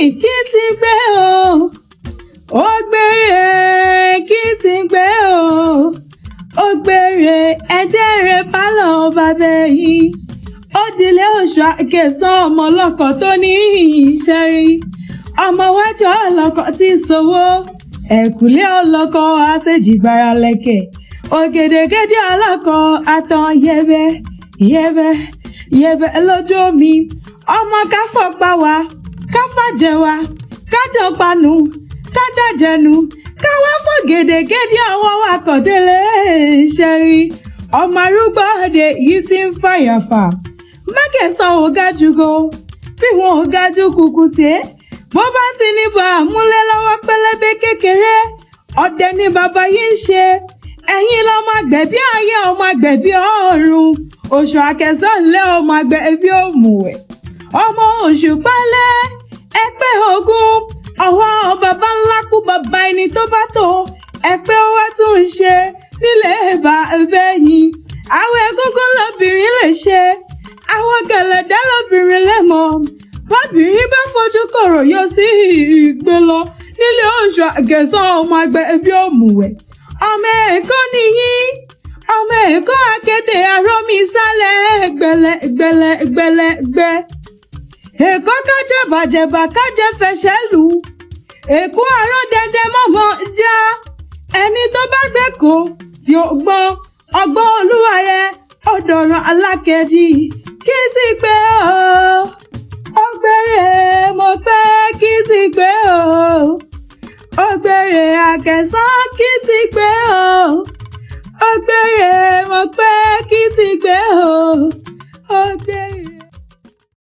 Kí ti gbé o, ó gbére, kí ti gbé o, ó gbére. Ẹjẹ́ rẹ̀ pálọ̀ bàbá yìí, ó dilé oṣù àkẹsàn, ọmọ ọlọ́kọ̀ tó ní ìṣẹ́rí, ọmọ wájú ọlọ́kọ̀ tí sowó, ẹ̀kúlé ọlọ́kọ̀ àṣejìgbára lẹ́kẹ̀, ògèdègèdè ọlọ́kọ̀ àtàn yẹbẹ yẹbẹ yẹbẹ lójú omi. Ọmọ káfọ́ pa wá, káfàjẹ wá, kádọ̀panu, kádàjẹnu, káwá fọ́ gèdègèdè ọwọ́ wa kọ̀délé ṣẹ́rí. Ọmọ arúgbó òde yìí ti ń fàyàfà mákẹ́sàn ò ga jù go, bí wọn ò ga jù kùkùté, bó bá ti ní bá àmúlẹ̀ lọ́wọ́ pẹlẹbẹ kékeré, ọdẹ ní bàbá yìí ń ṣe. Ẹ̀yin lọ́mọ àgbẹ̀bí ayé, ọmọ àgbẹ̀bí ọ̀run, oṣù àkẹsàn ńlẹ̀, ọmọ àgbẹ̀bí òmùwẹ̀, ọmọ oṣù pálẹ̀ ẹgbẹ́ ogun ọwọ́ bàbá ńlá kú, bàbá ẹni tó bá tó ẹgbẹ́ wa tún ń ṣe nílé bàbá ẹ̀yìn. Àwọn egúngún lóbìnrin lè ṣe, àwọn gẹ̀lẹ̀dẹ́ lóbìnrin lè mọ̀. Bóbìnrin bá fojú kòrò, yóò sí ìgbé lọ nílé oṣù àgẹ̀sán, ọmọ àgbẹ̀ ẹbí òmùwẹ̀. Ọmọ ẹ̀kọ́ nìyí, ọmọ ẹ̀kọ́ akéde àròmí sálẹ̀ gbẹlẹ gbẹlẹ gbẹlẹ gbẹ. Èkó kájẹbàjẹbà kájẹ fẹsẹ̀ lù, èkó àrùn dẹdẹ mọ̀mọ́ já. Ẹni tó bá gbé kó tí ó gbọ́n ọgbọ́n olúwa rẹ̀ ọ̀dọ̀ràn alákẹ́jì. Kí sì pé o, ọgbẹ́rẹ́ mo pé, kí sì pé o, ọgbẹ́rẹ́ àkẹsàn, kí ti pé o, ọgbẹ́rẹ́ mo pé, kí ti pé o, ọgbẹ́rẹ́.